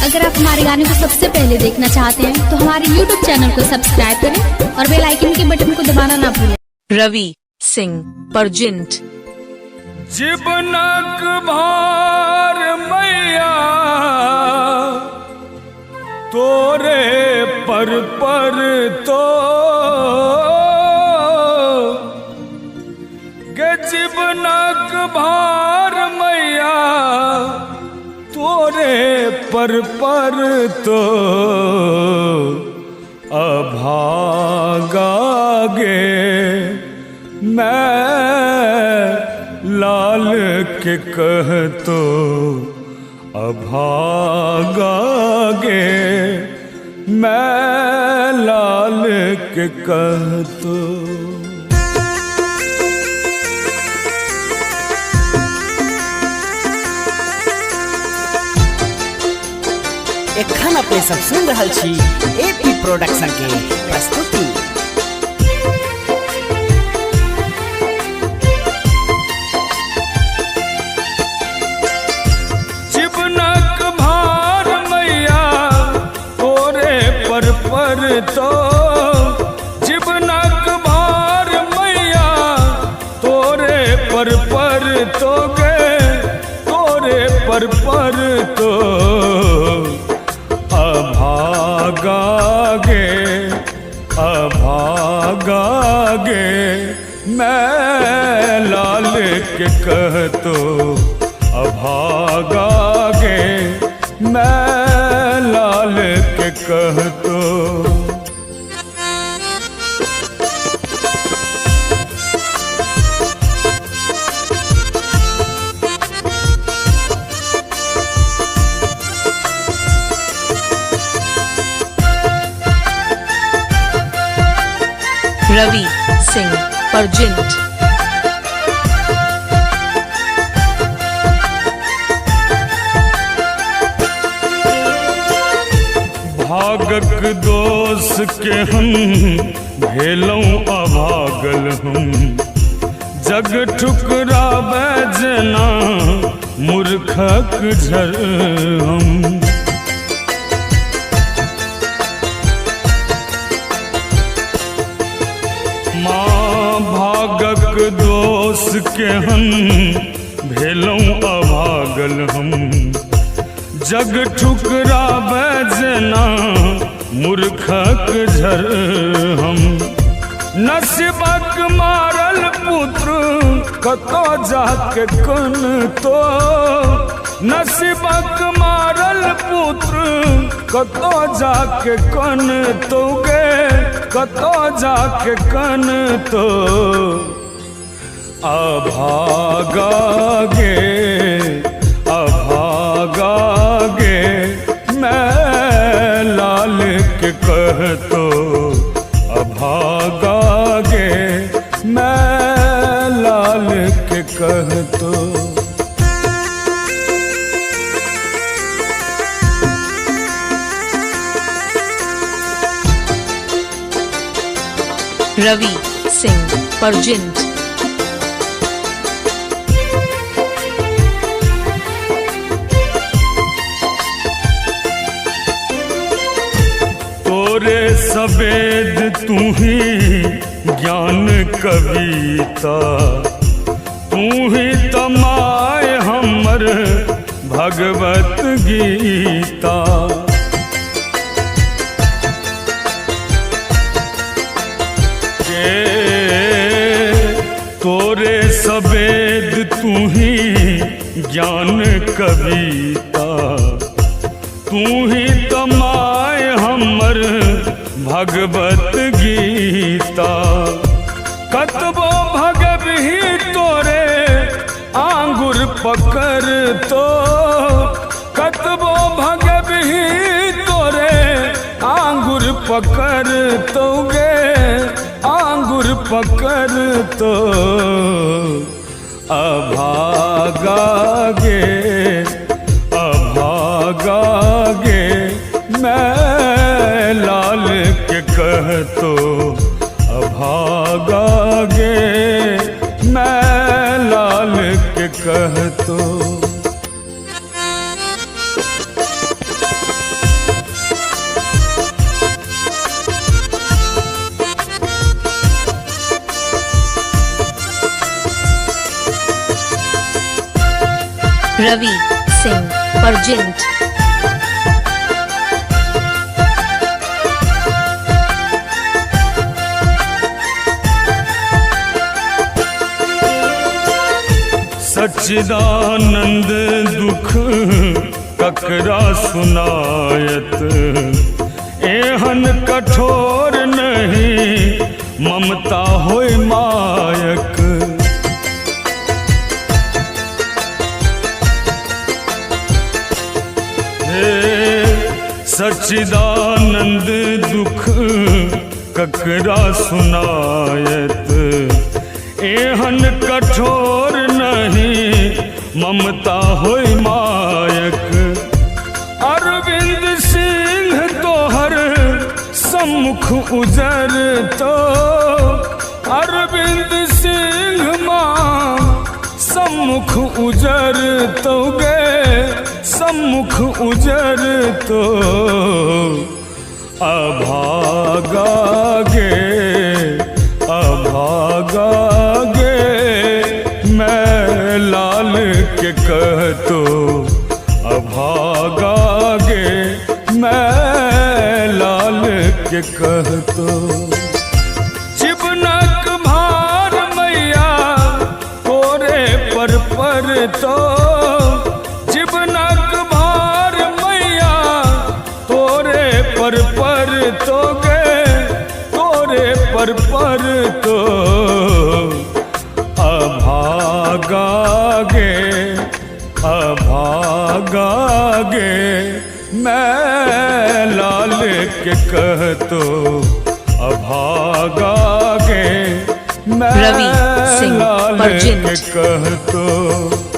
अगर आप हमारे गाने को सबसे पहले देखना चाहते हैं तो हमारे YouTube channel को सब्सक्राइब करें और बेल आइकन के बटन को दबाना ना भूलें। रवि सिंह परजिंट। जीवनक भार मैया तोरे पर पर तो गे, जीवनक भार मैया तोरे पर पर तो अभागा गे, मैं लाल के कह तो अभागा गे, मैं लाल के कह तो। एखन अपने सब सुन रहल छी एपी प्रोडक्शन के प्रस्तुति। जीवनक भार मैया तोरे पर पर तो, जीवनक भार मैया तोरे पर पर तो गे, तोरे पर पर तो अभागा गे, अभागा गे, मैं लाल के कह तो अभागा गे, मैं लाल के कह तो। रवि सिंह परजिंट। भागक दोष के हम भेलौं अभागल हम, जग ठुकराबै जेना मूर्खक झर हम। माँ भागक दोष के हम भेलौं अभागल हम, जग ठुकराबै जेना मूर्खक झर हम। नसीबक मारल पुत्र कतौ जाके कन तो, नसीबक मारल पुत्र कतौ जाके कन तो गे, कतौ जाके कन तो अभागा गे, अभागा गे, मैं लाल के कह तो अभागा गे, मैं लाल के कह तो। रवि सिंह परजिंट। तोरे सवेद तू ही ज्ञान कविता, तू ही तमाय हमर भगवत गीता। के तोरे सवेद तू ही ज्ञान कविता, तू ही तमाय हमर भगवत गीता। कतबो भगबही तोरे आंगुर पकड़ तो, कतबो भगबही तोरे आंगुर पकड़ तो गे, आंगुर पकड़ तो अभागा गे, अभागा गे, मैं लाल के कह तो अभागा गे, मैं लाल के कह तो। Ravi Singh Parjint. Sachidanand दुख ककरा सुनायत, एहन कठोर नहीं ममता होय मायक। हे सच्चिदानंद दुख ककरा सुनायत, एहन कठोर नहीं ममता होय मायक। अरविंद सिंह तोहर सम्मुख उजर तो, अरविंद सिंह माँ सम्मुख उजर तो गे, सम्मुख उजर तो अभागा गे, अभागा गे, मैं लाल के कहतो अभागा गे, मैं लाल के कहतो। जीवनक भार मैया तोरे पर तो, जीवनक भार मैया तोरे पर तो गे, तोरे पर तो अभागा गे, अभागा गे, मैं लाल के कहतो अभागा गे, मैं रवि सिंह लाल के परजिंट। कहतो।